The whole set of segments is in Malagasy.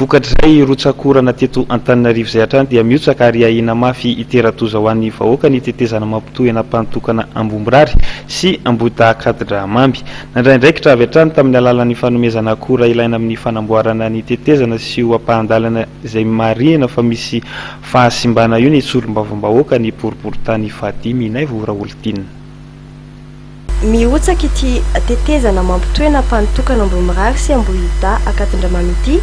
Vokatr'izay rotsak'orana teto Antananarivo izay hatrany dia mihotsaka ary ahiana mafy hitera-doza ho an'ny vahoaka ny tetezana mampitohy an'Ampanotokana Ambohimirary sy Ambohidahy Ankadindrahamamy. Nandray andraikitra avy hatrany tamin'ny alalan'ny fanomezana akora ilaina amin'ny fanamboarana ny tetezana sy io ampahan-dalana izay marihina fa misy fahasimbana io ny solombavambahoaka ny boriborintany fahadimy Naivo Raholdina. Mihotsaka ity tetezana mampitohy an'Ampanotokana Ambohimirary sy Ambohidahy Ankadindramamy ity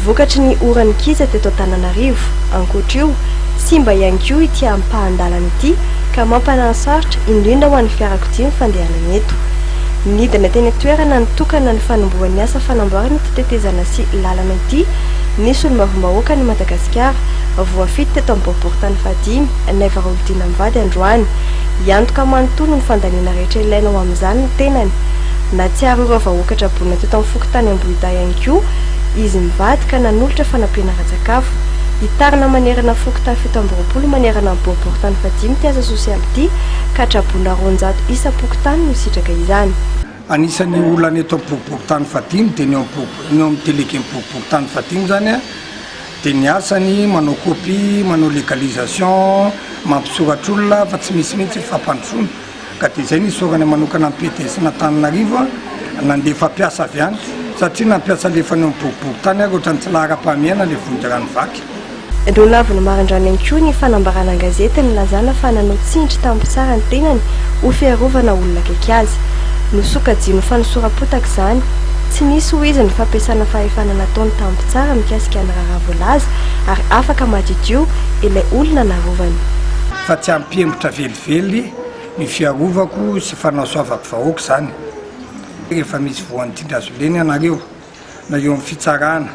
vokatry ny ora-nikija teto Antananarivo. Ankoatra io, simba ihany koa ity ampahan-dalana ity ka mampanano sarotra, indrindra ho an'ny fiarakodia ny fandehanana eto. Nidina teny an-toerana nitokana ny fanombohan'ny asa fanamboarana ity tetezana sy lalana ity ny solombavambahoakan'i Madagasikara voafidy teto amin'ny boriborintany fahadimy, Naivo Raholdina mivady androany. Hiantoka manontolo ny fandaniana rehetra ilaina ho amin'izany ny tenany. Nahatsiaro ireo vahoaka traboina teto amin'ny fokontany Ambohidahy ihany koa izy mivady ka nanolotra fanampiana ara-tsakafo. Hitarina manerana ny fokontany 27 manerana ny boriborintany fahadimy ity asa sosialy ity ka traboina 200 isam-pokontany no hisitraka izany. Anisan'ny olana eto amin'ny boriborintany fahadimy dia ny eo amin'ny delegen'ny boriborintany fahadimy izany dia ny asany manao copie, manao légalisation, mampisoratra olona fa tsy misy mihitsy ny fampandrosoana ka dia izay no isaorana manokana ny PDS n'Antananarivo nandefa mpiasa avy any satria na mpiasa alefany eo amin'ny boriborintany ary ohatran'ny tsy laharam-pahamehana ilay vonjy rano vaky. Nolaviny marindrano ihany koa ny fanambarana an-gazety nilazana fa nanao tsindry tamin'ny mpitsara ny tenany ho fiarovana olona akaiky azy. Nosokajiany ho fanosoram-potaka izany. Tsy nisy, hoy izy, ny fampiasana fahefana nataony tamin'ny mpitsara mikasika ny raharaha voalaza ary afaka madiodio ilay olona narovany. Fa tsy hampihemotra velively ny fiarovako sy fanasoavako vahoaka izany. Rehefa misy voan'ny tsindry hazo lena ianareo, na eo amin'ny fitsarana,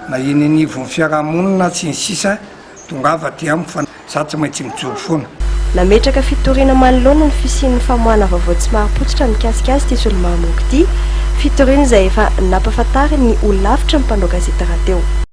na eny anivon'ny fiarahamonina sy ny sisa Tongava aty amiko fa za tsy maintsy mijoro foana. Nametraka fitoriana manoloana ny fisian'ny famoahana vaovao tsy marim-pototra mikasika azy ity solombavambahoaka ity, fitoriana izay efa nampahafantariny ny holafitry ny mpanao gazety rahateo.